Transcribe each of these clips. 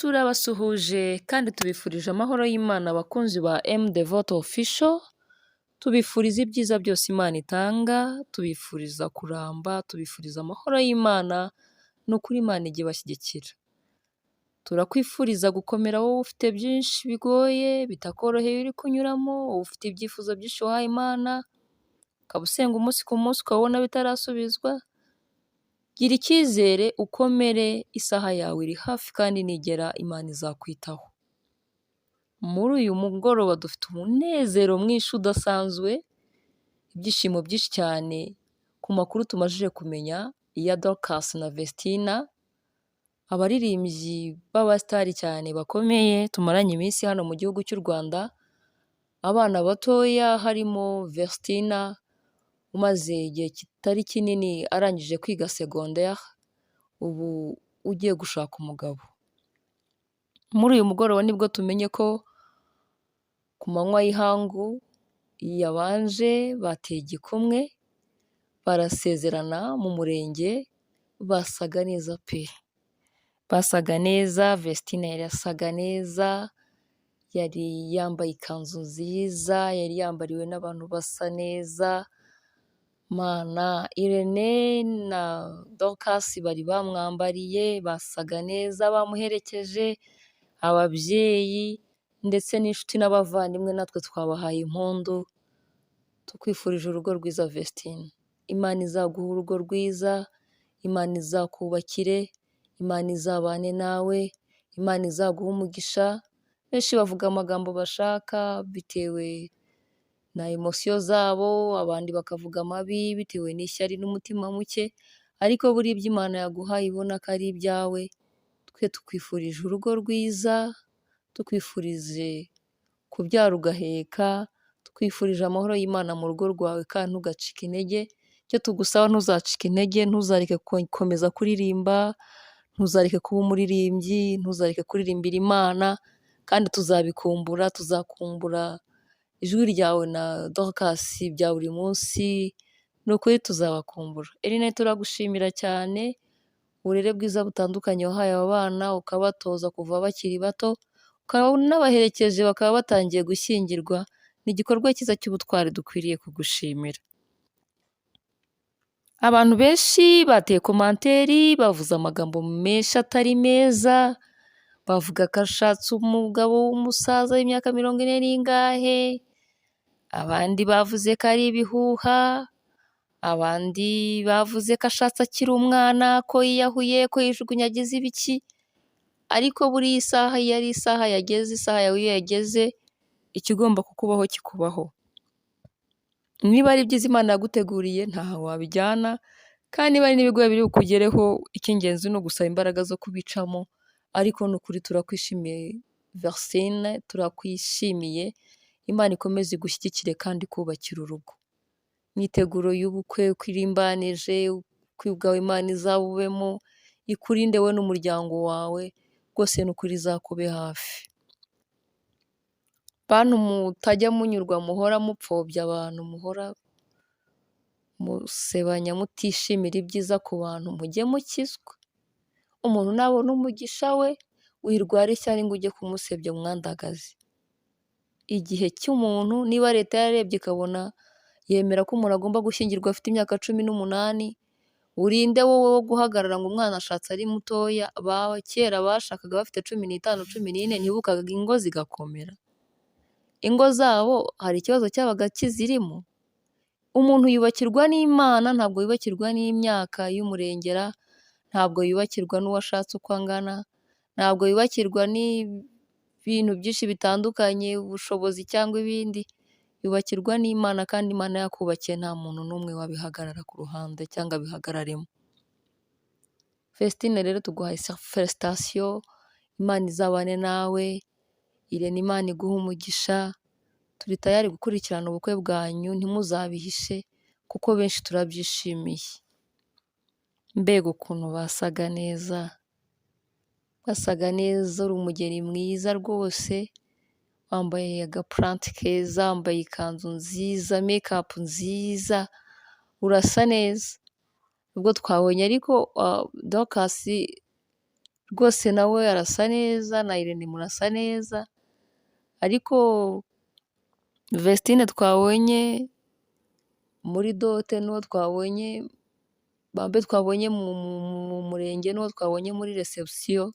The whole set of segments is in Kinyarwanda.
Turabasuhuje kandi tubifurije amahoro y'Imana abakunzi ba M Devote Official, tubifuriza ibyiza byose Imana itanga, tubifuriza kuramba, tubifuriza amahoro y'Imana, ni ukuri Imana ijye ibashyigikira. Turakwifuriza gukomera wowe ufite byinshi bigoye, bitakoroheye uri kunyuramo, wowe ufite ibyifuzo byinshi wahaye Imana, ukaba usenga umunsi ku munsi ukaba ubona bitarasubizwa, gira icyizere ukomere isaha yawe iri hafi kandi nigera Imana izakwitaho. Muri uyu mugoroba dufite umunezero mwinshi udasanzwe, ibyishimo byinshi cyane ku makuru tumajije kumenya ya Dorcas na Vestina, abaririmbyi b'abasitari cyane bakomeye tumaranye iminsi hano mu gihugu cy'u Rwanda, abana batoya harimo Vestina umaze igihe kitari kinini arangije kwiga secondaire, ubu ugiye gushaka umugabo. Muri uyu mugoroba nibwo tumenye ko ku manywa y'ihangu yabanje bateye igikumwe, barasezerana mu murenge, basaga neza pe! Basaga neza, Vestine yasaga neza, yari yambaye ikanzu nziza, yari yambariwe n'abantu basa neza, Mana Irene na Dorcas bari bamwambariye, basaga neza bamuherekeje, ababyeyi ndetse n'inshuti n'abavandimwe natwe twabahaye impundu, tukwifurije urugo rwiza Vestine. Imana izaguhe urugo rwiza, Imana izakubakire, Imana izabane nawe, Imana izaguhe umugisha, benshi bavuga amagambo bashaka bitewe na émotions zabo, abandi bakavuga amabi bitewe n'ishyari n'umutima muke, ariko buriya ibyo Imana yaguhaye ibona ko ari ibyawe, twe tukwifurije urugo rwiza, tukwifurije kubyara ugaheka, tukwifurije amahoro y'Imana mu rugo rwawe kandi ntugacike intege, icyo tugusaba ntuzacike intege, ntuzareke gukomeza kuririmba, ntuzareke kuba umuririmbyi, ntuzareke kuririmbira Imana kandi tuzabikumbura, tuzakumbura ijwi ryawe na Dorcas bya buri munsi, ni ukuri tuzabakumbura. Eline turagushimira cyane, uburere bwiza butandukanye wahaye aba bana, ukabatoza kuva bakiri bato, ukaba unabaherekeje bakaba batangiye gushyingirwa, ni igikorwa cyiza cy'ubutwari dukwiriye kugushimira. Abantu benshi bateye commentaire, bavuze amagambo menshi atari meza, bavuga ko ashatse umugabo w'umusaza w'imyaka 40 n'ingahe, abandi bavuze ko ari ibihuha, abandi bavuze ko ashatse akiri umwana, ko yiyahuye, ko yijugunye agize ibiki, ariko buriya isaha iyo ari isaha yageze, isaha yawe iyo yageze, ikigomba kukubaho kikubaho. Niba ari ibyiza Imana yaguteguriye ntaho wabijyana, kandi niba ari n'ibigoye biri bukugereho, icy'ingenzi ni ugusaba imbaraga zo kubicamo, ariko ni ukuri turakwishimiye Vestine, turakwishimiye, Imana ikomeze igushyigikire kandi ikubakire urugo. Imyiteguro y'ubukwe uko irimbanije, ubukwe bwawe Imana izabubemo, ikurinde wowe n'umuryango wawe, rwose ni ukuri izakube hafi. Bantu mutajya munyurwa muhora mupfobya abantu, muhora musebanya mutishimira ibyiza ku bantu, mujye mukizwa. Umuntu nabona umugisha we, wirwara ishyari ngo ujye kumusebya umwandagaze. Igihe cy'umuntu niba leta yararebye ikabona yemera ko umuntu agomba gushyingirwa afite imyaka 18, urinde wowe wo guhagarara ngo umwana ashatse ari mutoya, ba kera bashakaga bafite 15, 14 ntibukaga ingo zigakomera. Ingo zabo hari ikibazo cyabaga kizirimo? Umuntu yubakirwa n'Imana ntabwo yubakirwa n'imyaka y'umurengera, ntabwo yubakirwa n'uwashatse uko angana, ntabwo yubakirwa n'ibintu byinshi bitandukanye, ubushobozi cyangwa ibindi, yubakirwa n'Imana kandi Imana yakubakiye nta muntu n'umwe wabihagarara ku ruhande cyangwa abihagararemo. Vestine rero tuguhaye félicitations, Imana izabane nawe, Irene Imana iguhe umugisha, turi tayari gukurikirana ubukwe bwanyu ntimuzabihishe kuko benshi turabyishimiye. Mbega ukuntu basaga neza, basaga neza uri umugeni mwiza rwose, wambaye agapurante keza, wambaye ikanzu nziza, makeup nziza, urasa neza. Ubwo twabonye ariko Dorcas Rwose nawe arasa neza na Irene murasa neza, ariko Vestine twabonye muri dot n'uwo twabonye bambe twabonye mu murenge n'uwo twabonye muri reception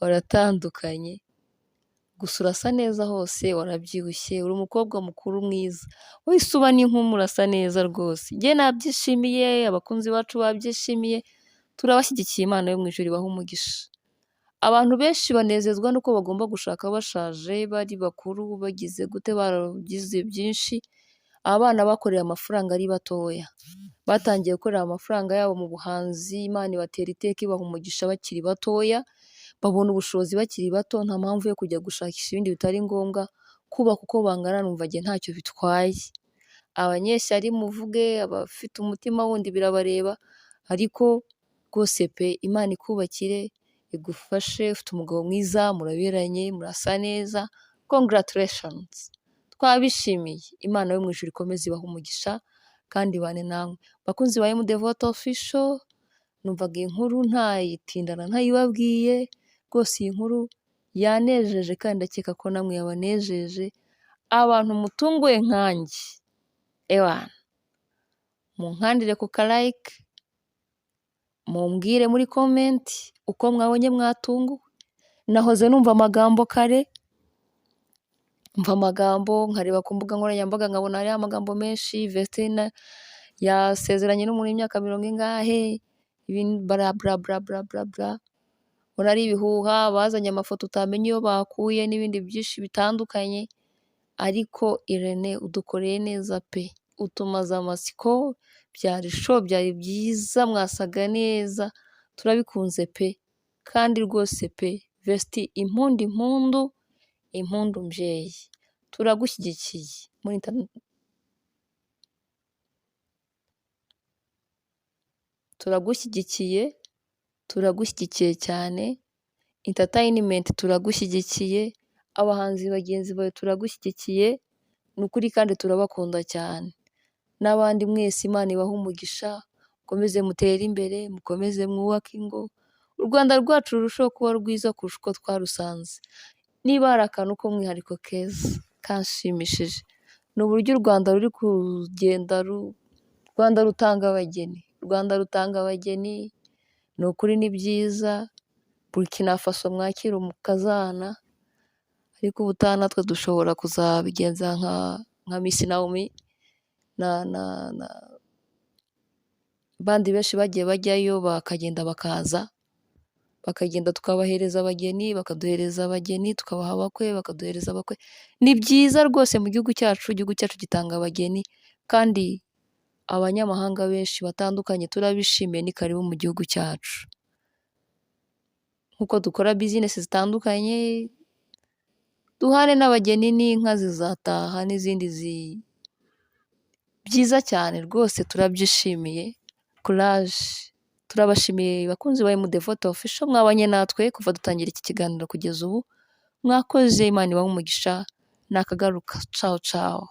baratandukanye, gusa urasa neza hose warabyibushye, uri umukobwa mukuru mwiza, wahise uba n'inkumi urasa neza rwose, njye nabyishimiye, abakunzi bacu babyishimiye, turabashyigikiye. Imana yo mu ijuru ibahe umugisha. Abantu benshi banezezwa n'uko bagomba gushaka bashaje, bari bakuru, bagize gute, baragize byinshi. Abana bakoreye amafaranga ari batoya, batangiye gukorera amafaranga yabo mu buhanzi, Imana ibatera iteka ibaha umugisha bakiri batoya, babona ubushobozi bakiri bato, nta mpamvu yo kujya gushakisha ibindi bitari ngombwa, kubaka uko bangana numva njye ntacyo bitwaye. Abanyeshyari muvuge, abafite umutima wundi birabareba, ariko rwose pe, Imana ikubakire, igufashe, ufite umugabo mwiza, muraberanye, murasa neza, congratulations. Twabishimiye, Imana yo mu ijuru ikomeze ibahe umugisha kandi ibane namwe. Bakunzi ba M Devote Official, numvaga iyi nkuru ntayitindana ntayibabwiye, rwose iyi nkuru yanejeje kandi ndakeka ko namwe yabanejeje. Abantu mutunguwe nkanjye, ewana munkandire ku ka like, mumbwire muri comment uko mwabonye mwatunguwe. Nahoze numva amagambo kare, mva amagambo nkareba ku mbuga nkoranyambaga nkabona hariho amagambo menshi, Vestine yasezeranye n'umuntu w'imyaka mirongo ingahe, bla bla bla bla bla bla, ubona ari ibihuha, bazanye amafoto utamenya iyo bakuye n'ibindi byinshi bitandukanye, ariko Irene udukoreye neza pe, utumaze amatsiko, byari show, byari byiza, mwasaga neza, turabikunze pe, kandi rwose pe, Vesti, impundu impundu impundu mbyeyi, turagushyigikiye muri turagushyigikiye, turagushyigikiye cyane, entertainment turagushyigikiye, abahanzi bagenzi bawe turagushyigikiye, ni ukuri kandi turabakunda cyane. N'abandi mwese Imana ibahe umugisha, mukomeze mutere imbere, mukomeze mwubake ingo, u Rwanda rwacu rurusheho kuba rwiza kurusha uko twarusanze. Niba hari akantu k'umwihariko keza kanshimishije, ni uburyo u Rwanda ruri kugenda, u Rwanda rutanga abageni, u Rwanda rutanga abageni, ni ukuri ni byiza. Burkina Faso mwakire umukazana, ariko ubutaha natwe dushobora kuzabigenza nka Miss Naomi na bandi benshi bagiye bajyayo bakagenda bakaza, bakagenda tukabahereza abageni, bakaduhereza abageni, tukabaha abakwe, bakaduhereza abakwe. Ni byiza rwose mu gihugu cyacu, igihugu cyacu gitanga abageni kandi abanyamahanga benshi batandukanye turabishimiye, ni karibu mu gihugu cyacu. Nk'uko dukora business zitandukanye, duhane n'abageni n'inka zizataha n'izindi byiza cyane rwose turabyishimiye, courage. Turabashimiye bakunzi ba M Devote Official mwabanye natwe kuva dutangira iki kiganiro kugeza ubu, mwakoze. Imana ibahe umugisha, nakagaruka, ciao ciao.